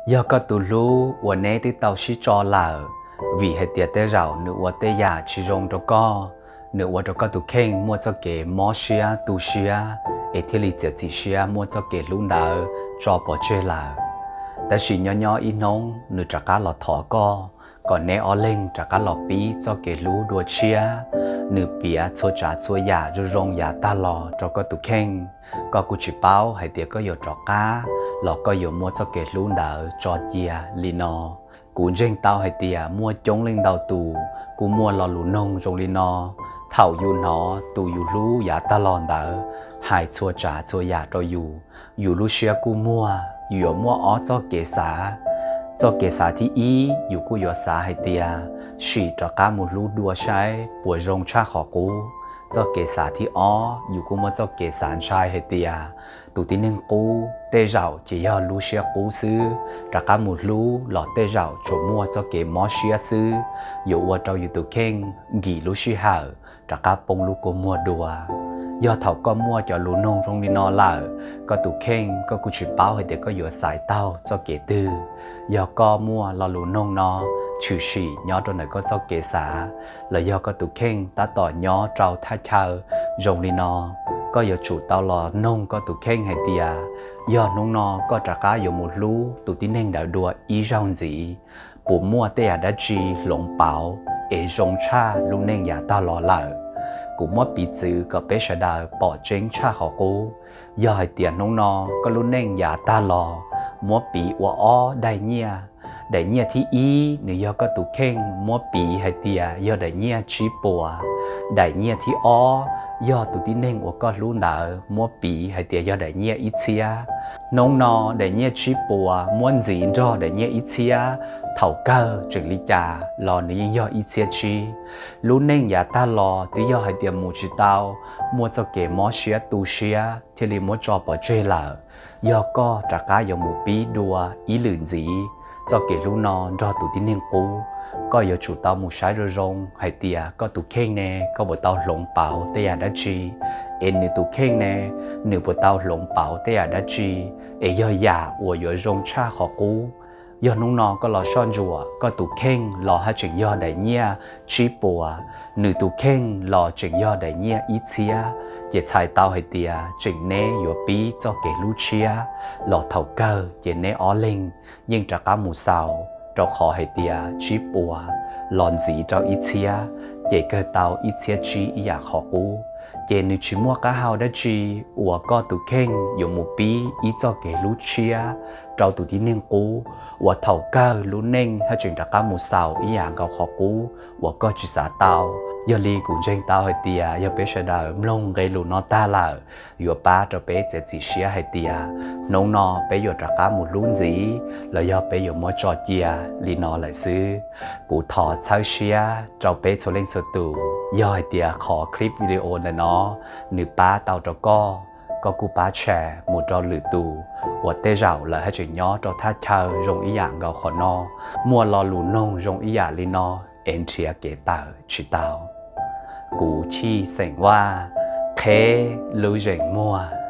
Yog koj tus hlub uas neb twb tau sib tso lawm, vim hais tias tej zaum nws ua tej yam tsis zoo rau koj, nws ua rau koj tus kheej muaj txoj kev mob siab tu siab, es thiaj li txiav txim siab muab txoj kev hlub ntawd tso pov tseg lawm. Tab sis nyob nyob ib hnub nws rov qab los thov koj, kom neb ob leeg rov qab los pib txoj kev hlub dua tshiab. Nws piav txhua tsav txhua yam zoo zoo yav tag los rau koj tus kheej. Koj kuj tsis paub hais tias koj yuav rov qab los koj yuav muab txoj kev hlub ntawd tso cia li no. Kuv ntseeg tau hais tias muaj coob leej ntau tus kuj muaj lo lus noog zoo li no. Thaum yus hnov tus yus hlub yav tag los ntawd hais txhua tsav txhua yam rau yus, yus lub siab kuj muag, yus yuav muaj ob txoj kev xav. Txoj kev xav thib ib, yus kuj yuav xav hais tias sim rov qab mus hlub dua saib puas zoo tshaj qhov qub. Txoj kev xav thib ob, yus kuj muaj txoj kev xav ntshai hais tias tus tib neeg qub tej zaum ces yog lub siab qub xwb, rov qab mus hlub los tej zaum tsuas muaj txoj kev mob siab xwb, yuav ua rau yus tus kheej nkim lub sij hawm rov qab poob lub kua muag dua. Yog thaum koj muaj cov lus noog zoo li no lawm, koj tus kheej koj kuj tsis paub hais tias koj yuav xaiv taug txoj kev twg. Yog koj muaj lo lus noog no tshwm sim nyob rau ntawm koj txoj kev xav, los yog koj tus kheej tab tom nyob rau thaj chaw zoo li no, koj yuav tsum tau los noog koj tus kheej hais tias, yog hnub no koj rov qab yuav mus hlub tus tib neeg ntawd dua ib zaug ntxiv, puas muaj tej yam dab tsi hloov pauv es zoo tshaj lub neej yav tag los lawm? Kuv muab piv txwv kom peb sawv daws pom tseeb tshaj qhov qub. Yog hais tias hnub no koj lub neej yav tag los muab piv ua ob daim nyiaj, daim nyiaj thib ib nws yog koj tus kheej muab piv hais tias yog daim nyiaj tsib puas. Daim nyiaj thib ob yog tus tib neeg uas koj hlub ntawd muab piv hais tias yog daim nyiaj ib txhiab. Hnub no daim nyiaj tsib puas muab ntxiv nrog daim nyiaj ib txhiab, thaum kawg tseem li cas los nws yeej yog ib txhiab tsib. Lub neej yav tag los twb yog hais tias mus tsis tau, muaj txoj kev mob siab tu siab thiaj li muab tso pov tseg lawm. Yog koj rov qab yuav mus pib dua ib lwm ntxiv txoj kev hlub no nrog tus tib neeg qub, koj yuav tsum tau mus saib zoo zoo hais tias koj tus kheej ne koj puas tau hloov pauv tej yam dab tsi, es nws tus kheej ne nws puas tau hloov pauv tej yam dab tsi, es yog yam uas yuav zoo tshaj qhov qub. Yog hnub no koj los soj ntsuam koj tus kheej los haj tseem yog daim nyiaj tsib puas, nws tus kheej los tseem yog daim nyiaj ib txhiab, ces txhais tau hais tias tseem neb yuav pib txoj kev hlub tshiab, los thaum kawg ces neb ob leeg yeej rov qab mus xaus, rau qhov hais tias tsib puas los ntxiv rau ib txhiab, ces kawg tau ib txhiab tsib ib yam qhov qub. Ces nws tsis muaj qab hau dab tsi uas koj tus kheej yuav mus pib ib txoj kev hlub tshiab rau tus tib neeg qub uas thaum kawg lub neej haj tseem rov qab mus xaus ib yam nkaus qhov qub uas koj tsis xav tau. Yog li kuv ntseeg tau hais tias yog peb sawv daws mloog nqe lus no tag lawm, yuav pab rau peb txiav txim siab hais tias hnub no peb yuav rov qab mus hlub ntxiv los yog peb yuav muab tso cia li no lawm xwb. Kuv thov txhawb siab rau peb txhua leej txhua tus, yog hais tias qhov clip video ntawm no nws pab tau rau koj, koj kuj pab share mus rau lwm tus uas tej zaum lawv haj tseem nyob rau thaj chaw zoo ib yam nkaus qhov no, muaj lo lus noog zoo ib yam li no es nrhiav kev tawm tsis tau. Kuv Chij xeem Vaj, qheb lub zeem muag.